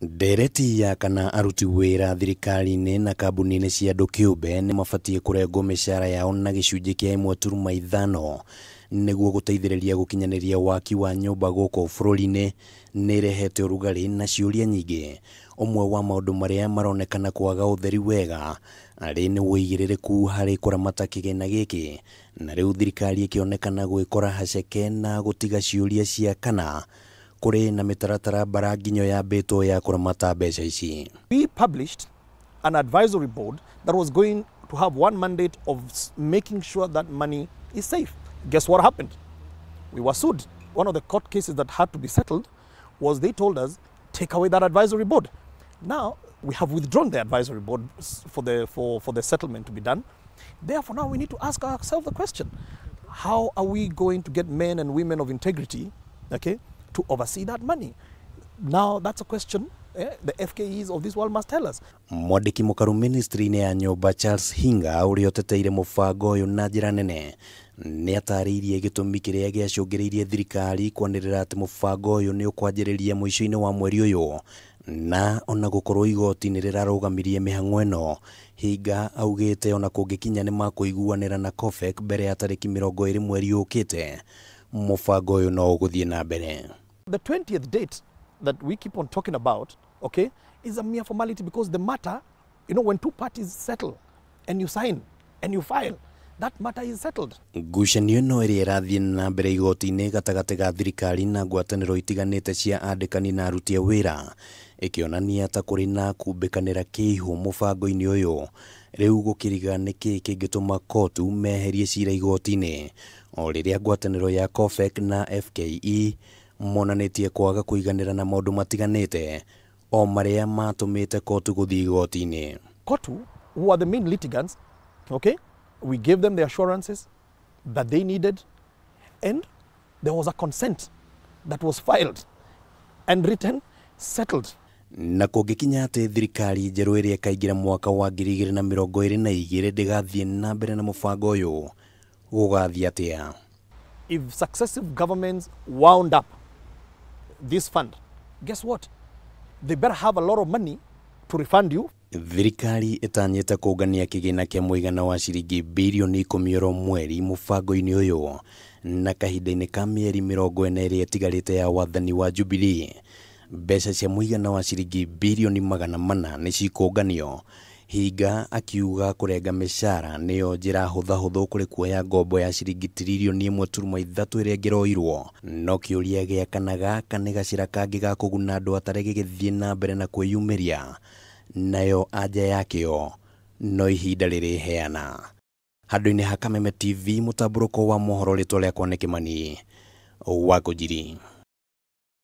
Ndereti ya kana aruti wĩra thirikari-inĩ na kambuni-inĩ cia andũ kĩũmbe nĩ mabatiĩ kũrengwo mĩcara yao na gĩcunjĩ kĩa 1.5 nĩguo gũteithĩrĩria gũkinyanĩria waki wa nyũmba gũkũ bũrũri-inĩ nĩ ĩrehete ũrugarĩ na ciũria nyingĩ. Ũmwe wa maũndũ marĩa maronekana kwaga ũtheri wega arĩ nĩ ũigĩrĩrĩku harĩ kũramata kĩgĩna gĩkĩ, na rĩu thirikari ĩkĩonekana gwĩkora haceke na gũtiga ciũria cia kana kũrĩ na mĩtaratara mbaranginyo yambĩtwo ya kũramata mbeca ici. We published an advisory board that was going to have one mandate of making sure that money is safe. Guess what happened? We were sued. One of the court cases that had to be settled was they told us, take away that advisory board. Now, we have withdrawn the advisory board for the settlement to be done. Therefore, now we need to ask ourselves the question, how are we going to get men and women of integrity, okay, to oversee that money? Now, that's a question the FKEs of this world must tell us. Mwandĩki mũkaru ministry-inĩ ya nyũmba Charles Hinga ũrĩa ũteteire mũbango ũyũ na njĩra nene nĩ atarĩirie gĩtũmi kĩrĩa gĩacũngĩrĩirie thirikari kwanĩrĩra atĩ mũbango ũyũ nĩ ũkwanjĩrĩria mũico-inĩ wa mweri ũyũ, na ona gũkorwo igoti nĩ rĩrarũgamirie mĩhang'o ĩno. Hinga augĩte ona kũngĩkinya nĩ makũiguanĩra na COFEC mbere ya tarĩki 20 mweri ũkĩte, mũbango ũyũ no ũgũthiĩ na mbere. The 20th date that we keep on talking about, okay, is a mere formality because the matter, you know, when two parties settle and you sign and you file, that matter is settled. Ngucanio ĩno ĩrĩa ĩrathiĩ na mbere igoti-inĩ gatagatĩ ga thirikari na ngwatanĩro itiganĩte cia andĩkani na aruti a wĩra ĩkĩonania ta kũrĩ na kumbĩkanĩra kĩihũ mũbango-inĩ ũyũ. Rĩu gũkĩriga nĩkĩ kĩngĩtũma COTU meherie cira igoti-inĩ o rĩrĩa ngwatanĩro ya COFEC na FKE monanĩtie kwaga kũiganĩra na maũndũ matiganĩte o marĩa matũmĩte COTU gũthiĩ igoti-inĩ. COTU, who are the main litigants, okay, we gave them the assurances that they needed, and there was a consent that was filed and written, settled. Na kũngĩkinya atĩ thirikari njerũ ĩrĩa ĩkaingĩra mwaka wa 2022 ndĩgathiĩ na mbere na mũbango ũyũ, gũgathiĩ atĩa? If successive governments wound up this fund, guess what? They better have a lot of money to refund you. Thirikari ĩtanyĩte kũngania kĩgĩna kĩa mũigana wa ciringi birioni 10 oro mweri mũbango-inĩ ũyũ, na kahinda-inĩ ka mĩeri 40 ĩrĩa ĩtigarĩte ya wathani wa Jubilee, mbeca cia mũigana wa ciringi birioni 400 nĩ cikũnganio. Hinga akiuga kũrenga mĩcara nĩyo njĩra hũthahũthũ kũrĩ kuoya ngombo ya ciringi tiririoni 1.3 ĩrĩa ĩngĩroirwo. No kĩũria gĩa kana gaka nĩ gacĩra kangĩ ga kũguna andũ atare gĩgĩthiĩ na mbere na kwĩyumĩria, nayo anja yakĩo no ihinda rĩrĩheana. Handũ-inĩ ha Kameme TV, mũtambũrũko wa mohoro, rĩtwa rĩakwa nĩ Kĩmani wa Ngũnjiri.